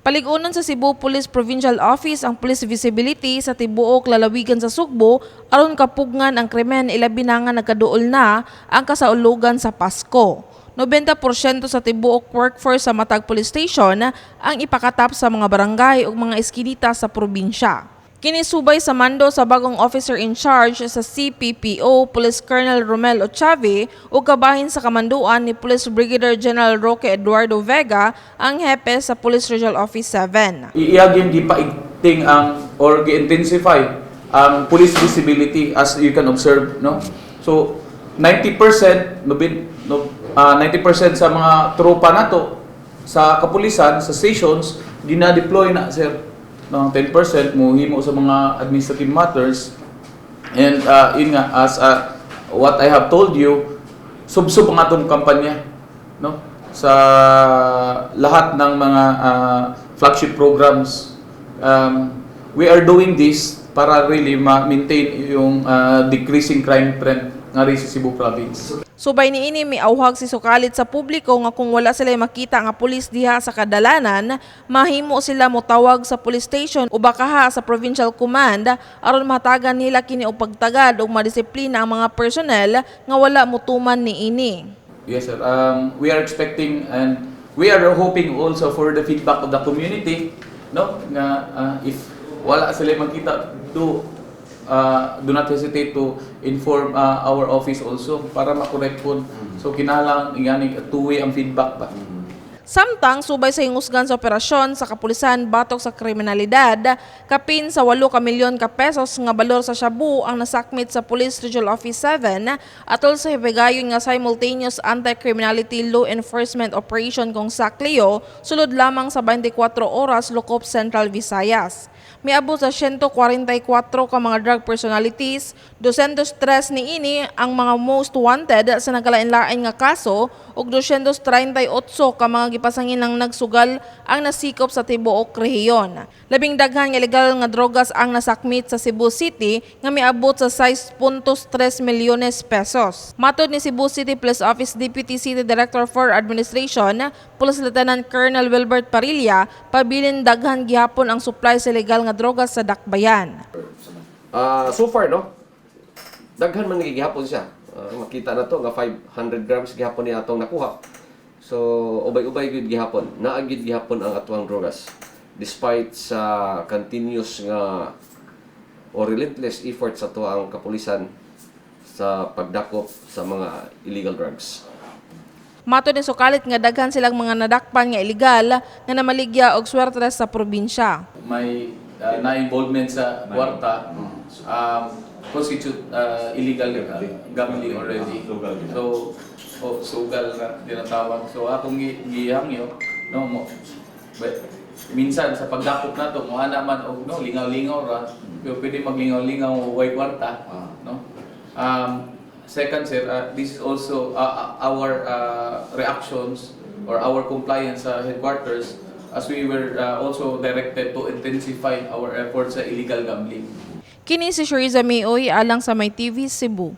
Palig-unon sa Cebu Police Provincial Office ang police visibility sa tibuok lalawigan sa Sugbo aron kapugngan ang krimen, ilabi na nga nagkaduol na ang kasaulugan sa Pasko. 90% sa tibuok workforce sa matag police station ang ipakatap sa mga barangay ug mga eskinita sa probinsya. Kini subay sa mando sa bagong officer in charge sa CPPO, Police Colonel Romel Ochave, ug kabahin sa kamanduan ni Police Brigadier General Roque Eduardo Vega, ang hepe sa Police Regional Office 7. Iyagin gipaigting ang or gi-intensify ang police visibility, as you can observe, no? So 90% no, no, 90% sa mga tropa nato sa kapulisan sa stations gina-deploy na, sir, no? 10% mo himo sa mga administrative matters and yun nga, as what I have told you, subsob ang atong kampanya, no, sa lahat ng mga flagship programs. We are doing this para really ma-maintain yung decreasing crime trend nga rin sa Cebu Province. Subay niini, miawhag si Sukalit sa publiko nga kung wala sila makita nga pulis diha sa kadalanan, mahimo sila motawag sa police station o bakaha sa provincial command aron mahatagan nila kini og pagtagad ug madisiplina ang mga personnel nga wala motuman niini. Yes, sir. We are expecting and we are hoping also for the feedback of the community, no? Nga if wala sila makita, do not hesitate to inform our office also para ma-correct po. So kinahanglan ingani two-way ang feedback ba. Samtang subay sa hingusgan sa operasyon sa kapulisan batok sa kriminalidad, kapin sa 8 ka milyon ka pesos nga balor sa shabu ang nasakmit sa Police Regional Office 7 atol sa higayon nga simultaneous anti-criminality law enforcement operation kung SACLEO sulod lamang sa 24 oras lokop Central Visayas. Miabot sa 144 ka mga drug personalities, 203 niini ang mga most wanted sa nagkalain-lain nga kaso ug 238 ka mga gipasanginang nagsugal ang nasikop sa tibuok rehiyon. Labing daghan nga ilegal nga drogas ang nasakmit sa Cebu City nga miabot sa 6.3 milyones pesos. Matod ni Cebu City Police Office Deputy City Director for Administration, Police Lieutenant Colonel Wilbert Parilla, pabilin daghan gihapon ang supply sa ilegal nga drogas sa dakbayan. Ah, so far, no, daghan man gihapon siya. Ah, makita na to nga 500 grams gihapon ni atong nakuha. So ubay-ubay gyud gihapon. Naa gyud gihapon ang atuang drogas. Despite sa continuous nga o relentless effort sa atuang kapulisan sa pagdakop sa mga illegal drugs. Matod ni Sukalit nga daghan silang mga nadakpan nga ilegal nga namaligya og swerte sa probinsya. May na-involvement sa kwarta constitute illegal gambling already. So, oh, sugal na tinatawag. So akong gihangyo, no, mo but, minsan sa pagdakop nato mo ana man og, no, lingaw-lingaw ra, pero pwede maglingaw-lingaw way kwarta, no? Second, sir, this is also our reactions or our compliance sa headquarters as we were also directed to intensify our efforts sa illegal gambling. Kini si Shariza Mayoy alang sa May TV Cebu.